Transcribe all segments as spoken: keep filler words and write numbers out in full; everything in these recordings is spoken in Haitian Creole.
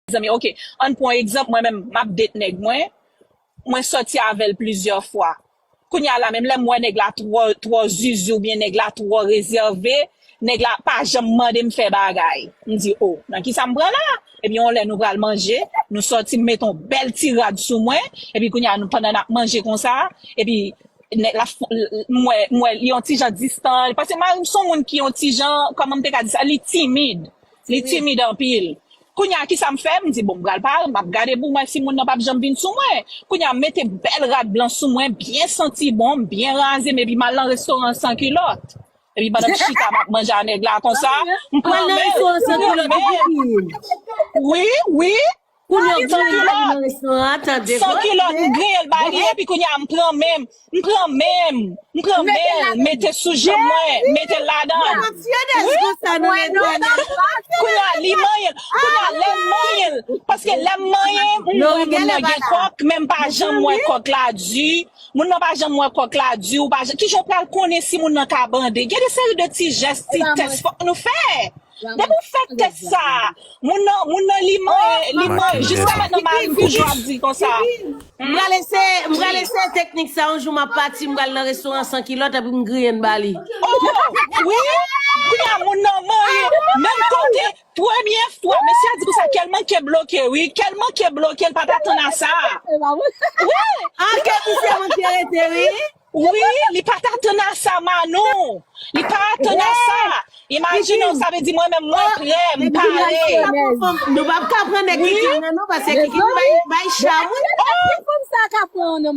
mezanmi, oke, ann pran yon egzanp, mwen menm, m ap date nèg mwen, mwen sòti avè l plizyè fwa. Kounye a la, menm lè m wè nèg la twò, twò zuzu oubyen nèg la twò rezève, nèg la pa janm mande m fè bagay. M di, o, nan kisa m pran la? Epi yon lè nou pral manje, nou sòti, m mete yon bèl ti rad sou mwen, epi kounye a, nou, pandan n ap manje konsa, epi nèg la, f- m wè, m wè li yon ti jan distan, paske mari m se yon moun ki yon ti jan, kòman m te ka di sa, li timid. Li timid anpil. Kounye a, kisa m fè? M di, bon, m pral pare, m ap gade pou m wè si moun nan p ap janm vin sou mwen. Kounye a, m mete bèl rad blan sou mwen, byen santi bon, m byen raze m, epi m al nan restoran san kilòt. Epi pandan m chita, m ap manje a nèg la konsa, m pran men l, m pran men l. Wi, wi. Kounye a, m griyen l nan restoran, tande. San kilòt, m griyen l ba li, epi kounye a, m pran men m, m pran men m, m pran men l, mete sou janm mwen, mete l ladan l. Wi. Kounye a, li manyen l. Kounye a, lè l manyen l, paske lè m manyen, m wè moun nan gen kòk, men m pa janm wè kòk la di. Moun nan pa janm wè kòk la di, ou pa janm, kijan w pral konnen si moun nan ka bande? Gen de seri de ti jès, ti tès fòk nou fè. Depi w fè tès sa, moun nan, moun nan li manyen, li manyen. Jiska mentnan, mari m toujou ap di konsa. M pral eseye, m pral eseye teknik sa, yon jou m ap pati, m pral nan restoran san kilòt, epi m griyen l ba li. Oh, wi, kounye a moun nan manyen, menm kote, premye fwa, mesye a di konsa, kè l manke bloke, wi, kè l manke bloke, l pa t atann a sa. Wi, an, kè misye manke rete, wi. Wi, li pa t atann a sa, Manou. Li pa atann a sa. Imajine w, sa vle di mwen menm, mwen prè, m pare. Nou p ap ka pran nèg Kikil nan non, paske Kikil bay, bay cha, wi.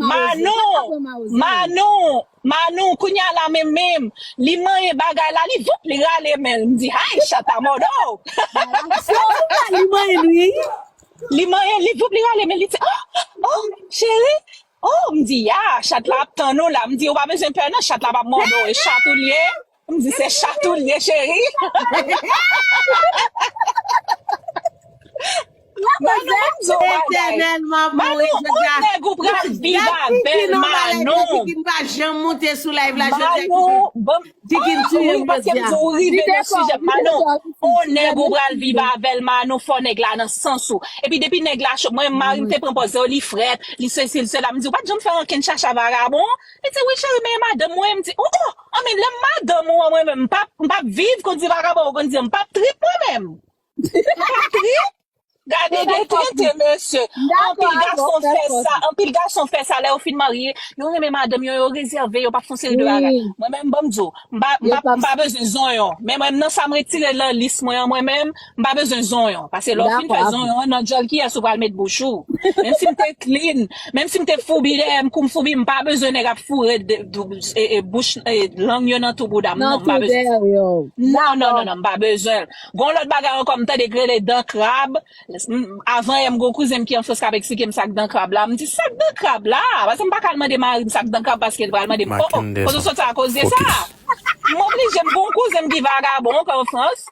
Manou, Manou, Manou, kounye a la menm, menm, li manyen bagay la, li voup, li rale men l. M di, hay, chat a mòdo. Li manyen l, wi. Li manyen, li voup, li rale men l, li di, oh, oh, cheri, oh, m di, ya, chat la ap tann ou la. M di, ou pa bezwen pè non, chat la p ap mòde w, e chat ou l ye. M di, se chat ou l ye, cheri. Manou, ban m di w yon bagay. Manou, yon nèg ou pral viv avè l, Manou. Manou, ban m Di ki m touye m jodi a. Wi, paske m di w rive nan sijè. Manou, on nèg ou pral viv avè l, Manou, fò nèg la nan sans ou. Epi depi nèg la cho, mwen, mari m te pran pòz li frèt, li sesi, li sela. M di, ou pa t janm fè ankenn chacha vagabon? Li di, wi, cheri, men madanm mwen. M di, oh, oh, anben, lè m madanm ou an, mwen menm, m p ap, m p ap viv, konn di vagabon, ou konn di, m p ap trip mwen menm. M p ap trip. Gade de trete, mesye. Anpil gason fè sa, anpil gason fè sa, lè yo fin marye, yo renmen madanm yo, yo rezève, yo p ap fè yon seri de bagay. Mwen menm, ban m di w, m pa, m pa, m pa bezwen zonyon. Men mwen menm, nan sa m retire nan lis mwen an, mwen menm, m pa bezwen zonyon. Paske lè w fin fè zonyon an, nan djòl kiyès ou pral met bouch ou? Menm si m te clean, menm si m te foubi dèyè m, kou m foubi, m pa bezwen nèg ap foure de, de, e, e, bouch, e, lang yo nan tou bouda m. Non, m pa bezwen. Non, non, non, non, m pa bezwen l. Gon lòt bagay ankò, m tande k rele dan krab. Avan yè, m gon kouzen m ki an Frans k ap eksplike m sa k dan krab la. M di, sa k dan krab la? Paske m pa ka al mande mari m sa k dan krab, paske l pral mande m, oh, oh, kote w sot sa koze sa? M oblije, m gon kouzen m ki vagabon ankò an Frans.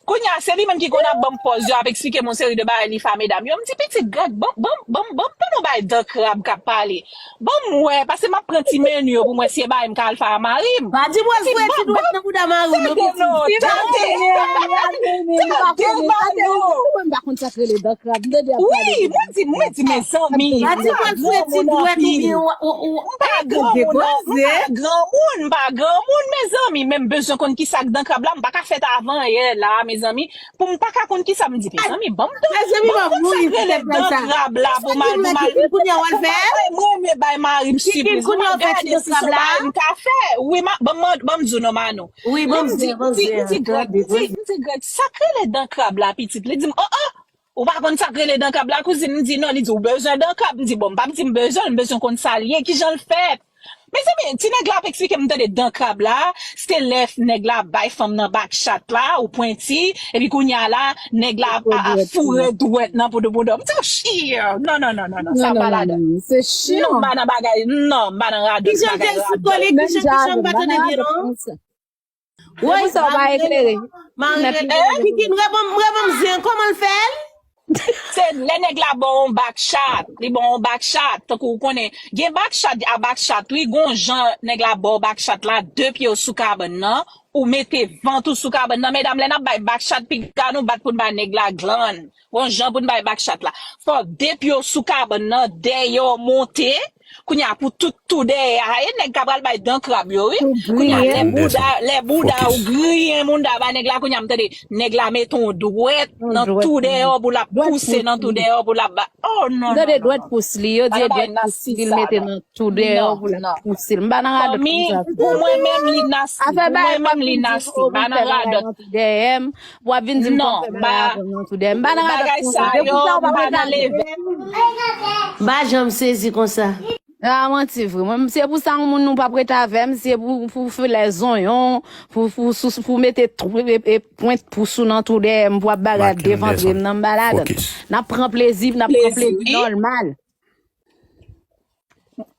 Kounye a, se li menm ki konn ap ban m pòz yo, ap eksplike m yon seri de bagay li fè a medam yo. M di, pitit grèk, ban, ban, ban, ban m tande yon bagay dan krab k ap pale. Ban m wè, paske m ap pran ti meni yo pou m wè si e bagay m ka al fè a mari m. Pa di m w al foure ti dwèt nan bouda mari w non, pitit. Tande, tande, tande, Manou. Mwen m pa konn sa k rele dan krab. M tande ap pale de dan krab. Wi, mwen di, mwen di, mezanmi, m pa granmoun anpil. M pa granmoun, m pa granmoun, m pa granmoun, mezanmi. Men m bezwen konn kisa k dan krab la. M pa ka fèt avan yè la, mezanmi. Pou m pa ka konn kisa m di, mezanmi, ban m dan, ban m konn sa k rele dan krab la pou m al, pou m al. Mwen renmen bay mari m sipriz. M ap gade si se yon bagay m ka fè. Wi, ban m, ban m di w non, Manou. Wi, ban m di, ban m di, m di Grèg, m di, m di Grèg, sa k rele dan krab la, pitit? Li di m, oh, oh, ou pa konn sa k rele dan krab la, kouzin? M di, non. Li di, ou bezwen dan krab? M di, bon, m p ap di m bezwen l, m bezwen konn sa l ye, kijan l fèt. Mezanmi, ti nèg la ap eksplike m, tande, dan krab la, se lè nèg la bay fanm nan bak chat la, ou pwenti, epi kounye a la, nèg la ap, ap foure dwèt nan pou de bouda. M di, oh, shit, non, non, non, non, non, sa pa ladan. Non, m pa nan bagay, non, m pa nan radòt, bagay radòt. Kijan l te sou kolik, kijan, kijan, m pa tande byen, non. Woy, sa w pa eklere. Marie, Kiki, m reponn, m reponn zen, kòman l fè l? Se lè nèg la ba w yon bak chat, li ba w yon bak chat, tankou ou konnen, gen bak chat a bak chat, wi, gon jan nèg la ba w bak chat la, de pye w sou kabann nan, ou mete vant ou sou kabann nan. Medam, lè n ap bay bakchat, piga nou bat pou n bay nèg la glann. Gon jan pou n bay bakchat la. Fò de pye w sou kabann nan, dèyè w monte. Kounye a pou tout tou dèyè a, e nèg ka pral bay dan krab yo, wi. Kounye a, lè bouda, lè bouda ou griyen moun da ba nèg la, kounye a m tande nèg la mete yon dwèt nan tou dèyè w pou l ap pouse nan tou dèyè w pou l ap ba. Oh non, non, non, non. Tande dwèt pous li, yo di e dwèt pous li l mete nan tou dèyè w pou l ap pouse l. M pa nan radòt konsa. Pou mwen menm li nasi, pou mwen menm li nasi, m pa nan radòt. Dèyè m, w ap vin di m fò m fè bagay avè m nan tou dèyè m. M pa nan radòt konsa. Se pou sa w pa prete avè m. M pa janm sezi konsa. A, manti vre. Mwen, se pou sa yon moun nou p ap rete avè m, se pou, pou fè lè zonyon, pou, pou, sou, pou mete twou, e, e, pwent pous ou nan tou dèyè m, pou ap bagay ap devantre m nan m pa ladan. N ap pran plezi, n ap pran plezi nòmal.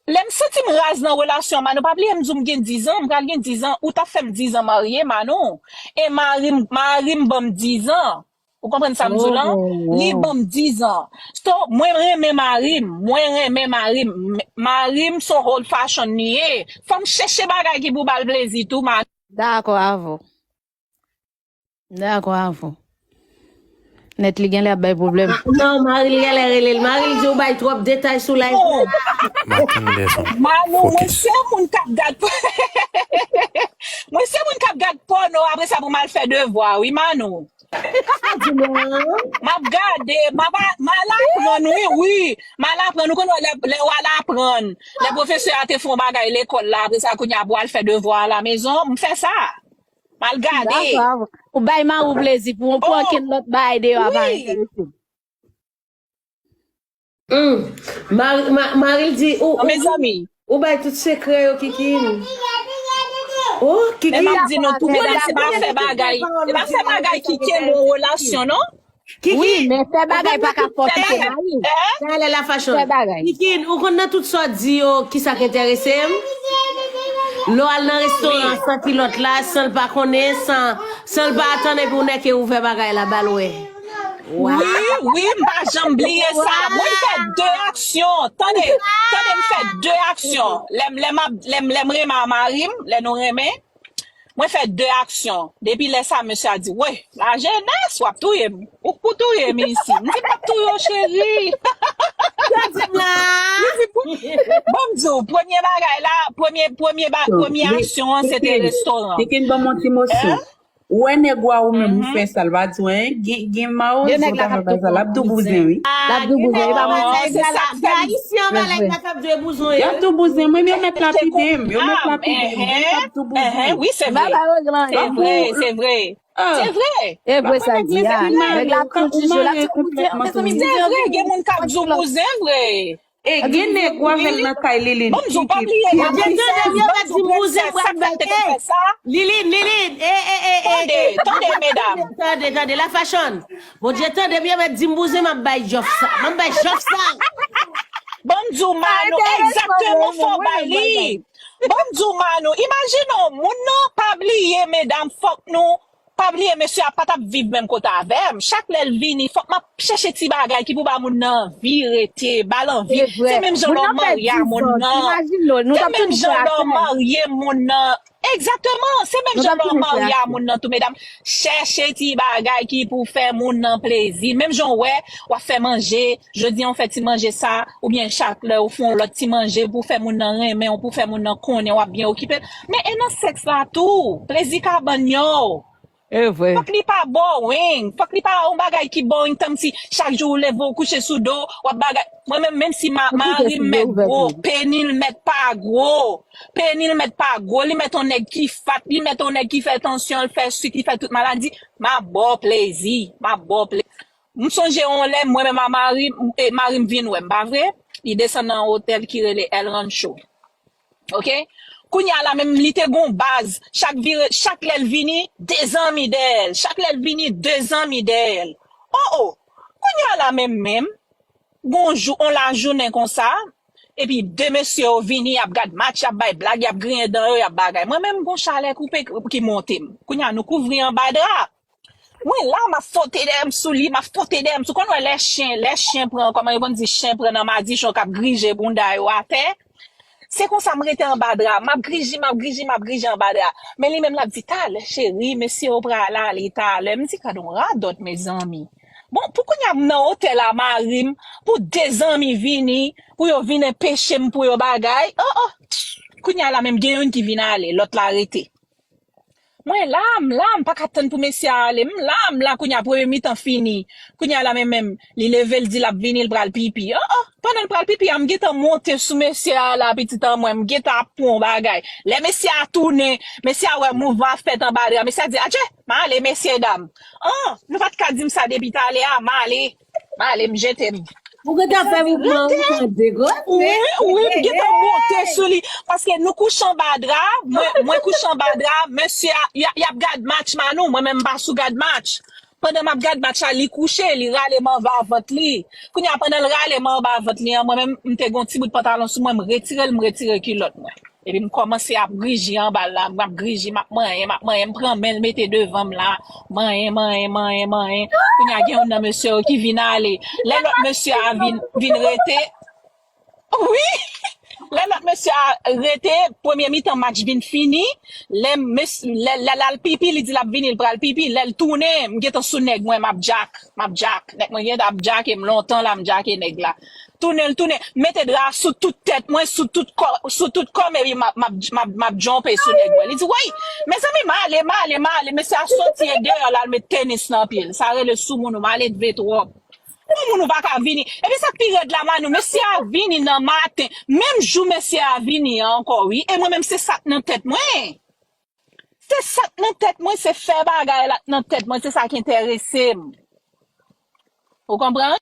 Lè m santi m raz nan relasyon an, Mano, pa bliye m di w m gen dizan, m pral gen dizan, ou t ap fè m dizan marye, Mano. E mari m, mari m ban m dizan. Ou konprann sa m di w lan? Li ban m dizan. So, mwen renmen mari m, mwen renmen mari m. Mari m se yon old fashion li ye. Fò m chèche bagay ki pou ba l plezi tou, Mano. Dakò avè w. Dakò avè w. Nèt li genlè ap bay pwoblèm. Non, mari l genlè rele l. Mari l di w bay twòp detay sou live la. Mano, mwen se moun k ap gad. Mwen se moun k ap gad pòno apre sa pou m al fè devwa, wi, Mano. M ap gade, m ap, m al aprann, wi, wi. M al aprann, ou konn wè lè, lè w al aprann. Lè pwofesè a te fè yon bagay lekòl la, apre sa, kounye a pou w al fè devwa a la mezon, m fè sa. M al gade. Ou bay mari w plezi pou, pou ankenn lòt bagay deyò a pa enterese m. Mari, ma, mari l di, ou, ou, ou bay tout sekrè yo, Kikin. Oh, Kikin. Men m ap di nou, tout moun se pa fè bagay. Se pa fè bagay ki kenbe yon relasyon, non. Kikin. Wi, men fè bagay pa ka fòse mari. Talè la fachon. Fè bagay. Kikin, ou konn nan tout sa w di yo, kisa k enterese m? Lè w al nan restoran san kilòt la, san l pa konnen, san, san l pa atann, epi w nèke ouvè bagay la, ba l wè. Wi, wi, m pa janm bliye sa. Mwen, m fè de aksyon. Tande, tande, m fè de aksyon. Lè m, lè m ap, lè m, lè m renmen a mari m, lè nou renmen, mwen fè de aksyon. Depi lè sa, mesye a di, "Wè, lajenès, w ap touye m. Ou k pou touye m isi." M di, "M p ap touye w, cheri." Sa di m la. Li di, "Pou-, ban m di w, premye bagay la, premye, premye ba-, premye aksyon an, se te restoran." Kikin, ban m yon ti moso. Ou wè nèg ou a ou menm ou fè sa, l pa di w anyen, gen, gen mawozo w ta fè bagay sa, l ap di w bouzen, wi. L ap di w bouzen, e pa mwen. Se sa k fè m. Ayisyen anba nèg la k ap di w bouzen. Y ap di w bouzen, mwen, yo mèt lapide m, yo mèt lapide m, yo t ap di w bouzen. Wi, se vre. Se vre, se vre. Se vre. E vre sa di a. Nèg la tou toujou la. Se vre, gen moun k ap di w bouzen vre. E gen nèg w ap wè l nan kay Liline. Bon, m di w pa bliye. Bondye tande m, yo mèt di m bouzen, m pral bay, e, Liline, Liline, e, e, e, e, tande, tande, medam. Tande, tande, la fashion. Bondye tande m, yo mèt di m bouzen, m ap bay jòf sa. M ap bay jòf sa. Bon, m di w, Manou, egzakteman, fò w bay li. Bon, m di w, Manou, imajine w, moun nan pa bliye, medam, fòk nou Pa bliye, mesye a pa t ap viv menm kote avè m. Chak lè l vini, fòk m ap chèche ti bagay ki pou ba moun nan anvi rete, ba l anvi. Se menm jan lè w marye a moun nan. Se menm jan lè w marye moun nan. Egzakteman, se menm jan lè w marye a moun nan tou, medam. Chèche ti bagay ki pou fè moun nan plezi. Menm jan w wè, w ap fè manje, jodi a w fè ti manje sa, oubyen chak lè w fè yon lòt ti manje pou fè moun nan renmen w, pou fè moun nan konnen w ap byen okipe l. Men e nan sèks la tou, plezi kabann yo. E vre. Fòk li pa boring. Fòk li pa yon bagay ki boring tanm si chak jou ou leve ou kouche sou do, w ap bagay. Mwen menm, menm si ma-, mari m mèt gwo, peni l mèt pa gwo. Peni l mèt pa gwo, li mèt yon nèg ki fat, li mèt yon nèg ki fè tansyon l, fè sik, li fè tout maladi. M ap ba w plezi, m ap ba w plezi. M sonje yon lè, mwen menm a mari m, e, mari m vin wè m, pa vre? Li desann nan yon otèl ki rele El Rancho. Oke? Kounye a la menm, li te gon baz. Chak vire, chak lè l vini, de zanmi dèyè l. Chak lè l vini, de zanmi dèyè l. O, o! Kounye a la menm, menm, gon jou, on lajounen konsa, epi de mesye yo vini, y ap gad match, y ap bay blag, y ap griyen dan yo, y ap bagay. Mwen menm, gon chalè koupe ki monte m. Kounye a, nou kouvri anba dra. Mwen la, m ap fwote dèyè m sou li, m ap fwote dèyè m sou. Konn wè lè chen, lè chen pran, kòman yo konn di chen pran nan madichon k ap grije bounda yo atè. Se konsa m rete anba dra, m ap griji, m ap griji, m ap griji anba dra. Men li menm l ap di, "Talè, cheri, mesye yo pral ale talè." M di, "Gad on radòt, mezanmi." Bon, pou kounye a m nan otèl a mari m, pou de zanmi vini, pou yo vin enpeche m, pou yo bagay. Oh, oh. Kounye a la menm gen youn ki vin ale, lòt la rete. Mwen la, m la, m pa ka tann pou mesye a ale. M la, m la, kounye a premye mitan fini. Kounye a la menm, menm, li leve, l di l ap vini, l pral pipi. Oh, oh, pandan l pral pipi a, m gentan monte sou mesye a la, pitit an mwen, m gentan ap pran bagay. Lè mesye a tounen, mesye a wè mouvman ap fèt anba dra, mesye a di, "Adje, m ale, mesye dam." An, nou pa t ka di m sa depi talè a, m ale. M ale, m jete m. Ou gentan fè mouvman, ou gentan degote. Wi, wi, m gentan monte sou li. Paske nou kouche anba dra, mwen, mwen kouche anba dra, mesye a, y a, y ap gad match Manou, mwen menm m pa sou gad match. Pandan m ap gad match la, li kouche, li rale m anba vant li. Kounye a, pandan l rale m anba vant li an, mwen menm, m te gon ti bout pantalon sou mwen, m retire l, m retire kilòt mwen. Epi m kòmanse ap griji anba l la, m ap griji, m ap manyen, m ap manyen, m pran men l mete devan m la, manyen, manyen, manyen, manyen. Kounye a gen youn nan mesye yo ki vin ale. Lè lòt mesye a vin, vin rete, wi! Lè lòt mesye a rete, premye mitan match vin fini, lè, lè, lè l al pipi, li di l ap vini, l pral pipi. Lè l tounen, m gentan sou nèg mwen, m ap djak, m ap djak. Nèg mwen gentan ap djake m lontan la, m djake nèg la. Tounen, l tounen. Mete dra sou tout tèt mwen, sou tout kò, sou tout kò m, epi m ap, m ap, m ap, m ap djonpe sou nèg mwen. Li di, "Woy, mezanmi, m ale, m ale, m ale." Mesye a soti e deyò l al met tenis nan pye l. Sa rele soumoun, ou malelve twòp. Yon moun ou pa ka vini. Epi sa k pi rèd la, Manou, mesye a vini nan maten. Menm jou mesye a vini an ankò, wi. E mwen menm, se sa k nan tèt mwen. Se sa k nan tèt mwen, se fè bagay la k nan tèt mwen, se sa k enterese m. Ou konprann?